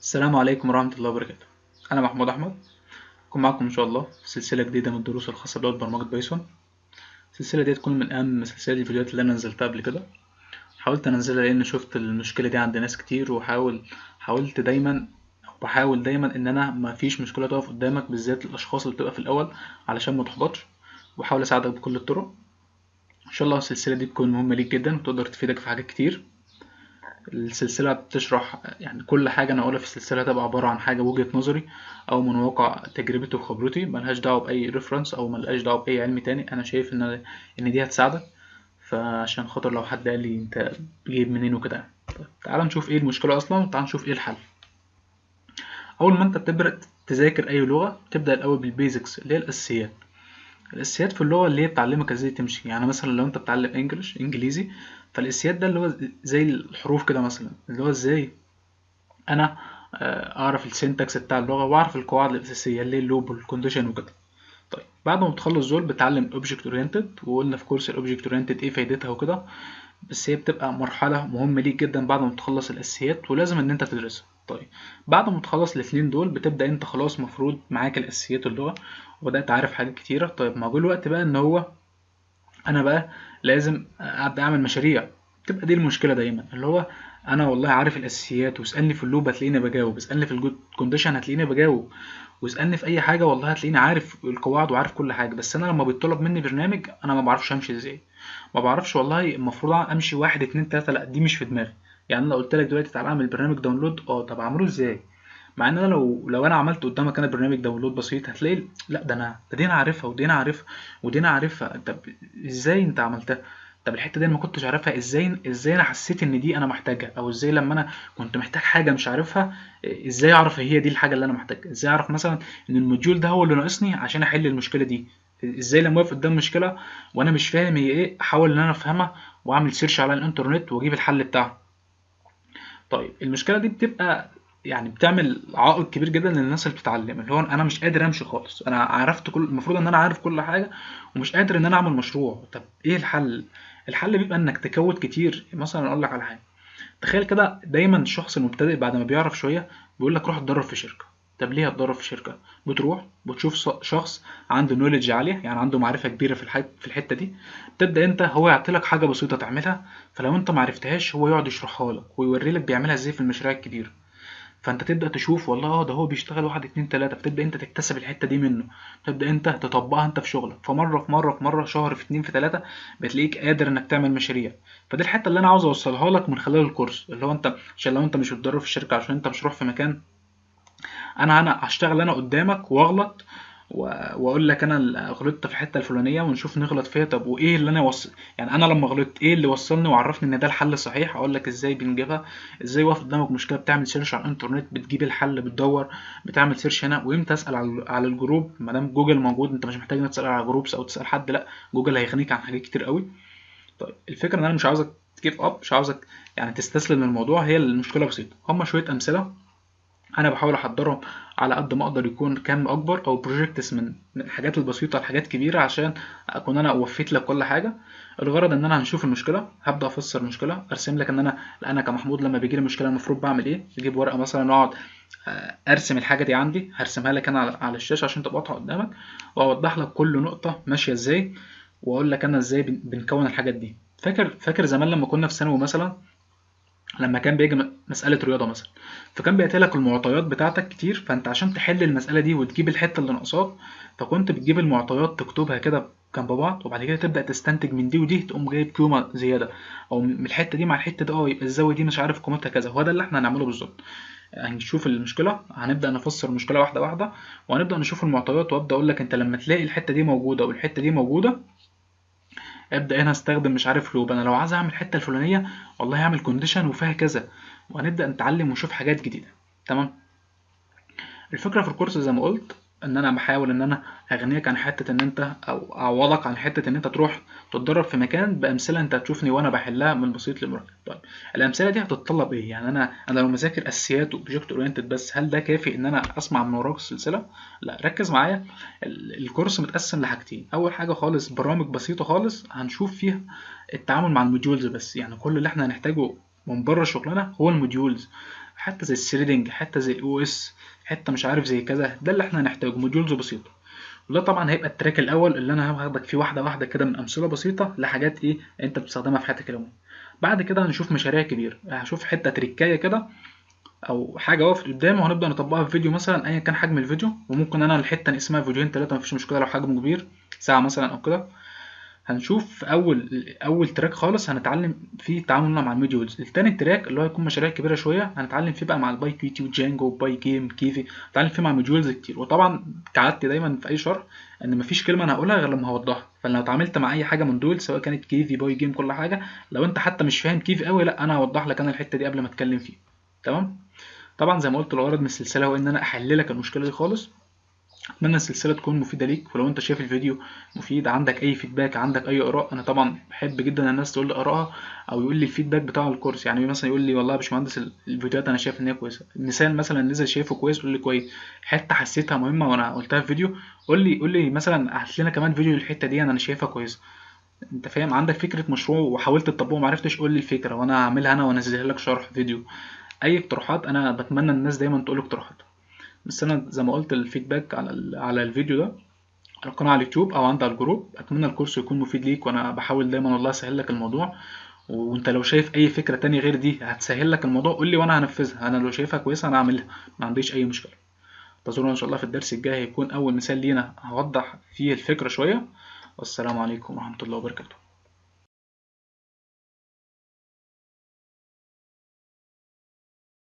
السلام عليكم ورحمة الله وبركاته. أنا محمود أحمد، هكون معاكم إن شاء الله في سلسلة جديدة من الدروس الخاصة بلغة برمجة بايثون. السلسلة دي تكون من أهم سلسلة الفيديوهات اللي أنا نزلتها قبل كده. حاولت أنزلها لأن شفت المشكلة دي عند ناس كتير، وحاول دايما أو بحاول دايما إن أنا مفيش مشكلة تقف قدامك، بالذات الأشخاص اللي بتبقى في الأول، علشان ما تحبطش، وأحاول أساعدك بكل الطرق. إن شاء الله السلسلة دي تكون مهمة ليك جدا وتقدر تفيدك في حاجات كتير. السلسلة بتشرح يعني كل حاجة أنا أقولها في السلسلة تبقى عبارة عن حاجة وجهة نظري أو من واقع تجربتي وخبرتي، ملهاش دعوة بأي reference أو ملهاش دعوة بأي علم تاني. أنا شايف إن دي هتساعدك، فعشان خاطر لو حد قال لي أنت جايب منين وكده. طيب تعال نشوف إيه المشكلة أصلا، وتعال نشوف إيه الحل. أول ما أنت بتبدأ تذاكر أي لغة، تبدأ الأول بال basics اللي هي الأساسيات. الأساسيات في اللغة اللي هي بتعلمك إزاي تمشي. يعني مثلا لو أنت بتعلم English إنجليزي، فالأساسيات ده اللي هو زي الحروف كده مثلا، اللي هو إزاي أنا أعرف ال syntax بتاع اللغة وأعرف القواعد الأساسية اللي هي ال loop وال condition وكده. طيب بعد ما بتخلص دول بتعلم object oriented، وقلنا في كورس ال object oriented إيه فايدتها وكده، بس هي بتبقى مرحلة مهمة ليك جدا بعد ما بتخلص الأساسيات، ولازم إن أنت تدرسها. طيب بعد ما تخلص الاتنين دول بتبدأ أنت خلاص مفروض معاك الأساسيات اللغة وبدأت عارف حاجات كتيرة. طيب ما جه الوقت بقى إن هو أنا بقى لازم أبدأ أعمل مشاريع. بتبقى دي المشكلة دايما، اللي هو أنا والله عارف الأساسيات، واسألني في ال loop هتلاقيني بجاوب، اسألني في ال condition هتلاقيني بجاوب، واسألني في أي حاجة والله هتلاقيني عارف القواعد وعارف كل حاجة. بس أنا لما بيطلب مني برنامج أنا ما بعرفش أمشي إزاي، ما بعرفش والله المفروض أمشي 1 2 3، لأ دي مش في دماغي. يعني أنا لو قلت لك دلوقتي تعالى أعمل برنامج download، طب أعمله إزاي؟ مع إن أنا لو أنا عملت قدامك أنا برنامج download بسيط هتلاقي لأ ده أنا ده دي أنا عارفها ودي أنا عارفها ودي أنا عارفها. طب إزاي أنت عملتها؟ طب الحتة دي أنا ما كنتش عارفها، إزاي أنا حسيت إن دي أنا محتاجها؟ أو إزاي لما أنا كنت محتاج حاجة مش عارفها إزاي أعرف هي دي الحاجة اللي أنا محتاجها؟ إزاي أعرف مثلا إن ال module ده هو اللي ناقصني عشان أحل المشكلة دي؟ إزاي لما أقف قدام مشكلة وأنا مش فاهم هي إيه أحاول إن أنا أفهمها وأعمل search على الإنترنت وأجيب الحل بتاعها؟ طيب المشكلة دي بتبقى يعني بتعمل عائق كبير جدا للناس اللي بتتعلم، اللي هو انا مش قادر امشي خالص، انا عرفت كل المفروض ان انا عارف كل حاجة ومش قادر ان انا اعمل مشروع. طب ايه الحل؟ الحل بيبقى انك تكود كتير. مثلا اقول لك على حاجة، تخيل كده دايما الشخص المبتدئ بعد ما بيعرف شوية بيقول لك روح اتدرب في شركة. طب ليه هتدرب في شركة؟ بتروح بتشوف شخص عنده knowledge عالية، يعني عنده معرفة كبيرة في الحتة دي، تبدا انت هو يعطي لك حاجة بسيطة تعملها، فلو انت ما عرفتهاش هو يقعد يشرحها لك ويوري لك بيعملها ازاي في المشاريع الكبيرة. فانت تبدا تشوف والله ده هو بيشتغل 1 2 3، فتبدا انت تكتسب الحتة دي منه، تبدا انت تطبقها انت في شغلك. فمره في مرة في مرة، شهر في 2 في 3، بتلاقيك قادر انك تعمل مشاريع. فدي الحتة اللي انا عاوز اوصلها لك من خلال الكورس، اللي هو انت عشان لو انت مش بتدرب في الشركة، عشان انت مش روح في مكان، انا هشتغل انا قدامك واغلط واقول لك انا غلطت في الحتة الفلانية ونشوف نغلط فيها. طب وايه اللي انا يعني انا لما غلطت ايه اللي وصلني وعرفني ان ده الحل الصحيح؟ اقول لك ازاي بنجيبها، ازاي واقف قدامك مشكلة بتعمل search على الانترنت بتجيب الحل، بتدور بتعمل search هنا، وامتى اسال على ال group. ما دام جوجل موجود انت مش محتاج انك تسال على groups او تسال حد، لا جوجل هيغنيك عن حاجات كتير قوي. طيب الفكرة ان انا مش عاوزك ت give up، مش عاوزك يعني تستسلم للموضوع. هي المشكلة بسيطة، هما شوية امثلة انا بحاول احضرهم على قد ما اقدر يكون كم اكبر او projects من الحاجات البسيطة لحاجات كبيرة عشان اكون انا وفيت لك كل حاجة. الغرض ان انا هنشوف المشكلة، هبدا افسر المشكلة، ارسم لك ان انا كمحمود لما بيجي لي مشكلة المفروض بعمل ايه. اجيب ورقة مثلا واقعد ارسم الحاجة دي عندي، هرسمها لك انا على الشاشة عشان تبقى واضحة قدامك، واوضح لك كل نقطة ماشية ازاي، واقول لك انا ازاي بنكون الحاجات دي. فاكر زمان لما كنا في ثانوي مثلا، لما كان بيجي مسألة رياضة مثلا، فكان بيأتي لك المعطيات بتاعتك كتير، فأنت عشان تحل المسألة دي وتجيب الحتة اللي ناقصاك، فكنت بتجيب المعطيات تكتبها كده جنب بعض، وبعد كده تبدأ تستنتج من دي ودي، تقوم جايب قيمة زيادة، أو من الحتة دي مع الحتة دي، يبقى الزاوية دي مش عارف قيمتها كذا. هو ده اللي احنا هنعمله بالظبط. هنشوف المشكلة، هنبدأ نفسر المشكلة واحدة واحدة، وهنبدأ نشوف المعطيات، وأبدأ أقول لك أنت لما تلاقي الحتة دي موجودة والحتة دي موجودة، ابدا هنا استخدم مش عارف loop، انا لو عايز اعمل الحتة الفلانية والله هعمل condition وفيها كذا، وهنبدا نتعلم ونشوف حاجات جديدة. تمام. الفكرة في الكورس زي ما قلت ان انا بحاول ان انا اغنيك عن حتة ان انت، او اعوضك عن حتة ان انت تروح تتدرب في مكان بامثلة انت هتشوفني وانا بحلها من بسيط لمركب. طيب الامثلة دي هتتطلب ايه؟ يعني انا لو مذاكر اساسيات و object oriented بس، هل ده كافي ان انا اسمع من وراك السلسلة؟ لا، ركز معايا. الكورس متقسم لحاجتين. اول حاجة خالص برامج بسيطة خالص هنشوف فيها التعامل مع ال modules بس، يعني كل اللي احنا هنحتاجه من بره شغلنا هو ال modules. حتة زي ال threading، حتة زي ال OS، حتة مش عارف زي كذا. ده اللي احنا هنحتاجه، modules بسيطة. وده طبعا هيبقى ال track الاول اللي انا هاخدك فيه واحدة واحدة كده، من امثلة بسيطة لحاجات ايه انت بتستخدمها في حياتك اليومية. بعد كده هنشوف مشاريع كبيرة، هشوف حتة تريكايه كده او حاجة وقفت قدامي وهنبدا نطبقها في فيديو مثلا، ايا كان حجم الفيديو. وممكن انا الحتة نقسمها فيديوهين 3، مفيش مشكلة لو حجمه كبير، ساعة مثلا او كده. هنشوف في اول track خالص هنتعلم فيه تعاملنا مع ال modules. التاني track اللي هو هيكون مشاريع كبيرة شوية، هنتعلم فيه بقى مع ال PyQt و Django و Pygame Kivy، هنتعلم فيه مع modules كتير. وطبعا كعادتي دايما في اي شرح ان مفيش كلمة انا هقولها غير لما هوضحها، فلو اتعاملت مع اي حاجة من دول سواء كانت Kivy Pygame كل حاجة، لو انت حتى مش فاهم Kivy قوي، لا انا هوضح لك انا الحتة دي قبل ما اتكلم فيها. تمام. طبعا زي ما قلت الغرض من السلسلة هو ان انا احل لك المشكلة دي خالص. اتمنى السلسلة تكون مفيدة ليك، ولو انت شايف الفيديو مفيد، عندك اي feedback، عندك اي اراء، انا طبعا بحب جدا الناس تقول لي ارائها او يقول لي ال feedback بتاع الكورس. يعني مثلا يقول لي والله يا باشمهندس الفيديوهات انا شايف ان هي كويسة، مثال مثلا نزل شايفه كويس قول لي كويس، حتة حسيتها مهمة وانا قلتها في فيديو قول لي مثلا هات لنا كمان فيديو للحتة دي انا شايفها كويسة. انت فاهم؟ عندك فكرة مشروع وحاولت تطبقه وما عرفتش، قول لي الفكرة وانا هعملها انا وانزلها لك شرح فيديو. اي اقتراحات، انا بتمنى الناس دايما تقول اقتراحات. بس انا زي ما قلت ال feedback على الفيديو ده، على القناة على اليوتيوب او عند على الجروب. اتمنى الكورس يكون مفيد ليك، وانا بحاول دايما والله اسهل لك الموضوع. وانت لو شايف اي فكرة تانية غير دي هتسهل لك الموضوع قول لي وانا هنفذها، انا لو شايفها كويسة انا هعملها، ما عنديش اي مشكلة. انتظرونا ان شاء الله في الدرس الجاي، هيكون اول مثال لينا هوضح فيه الفكرة شوية. والسلام عليكم ورحمة الله وبركاته.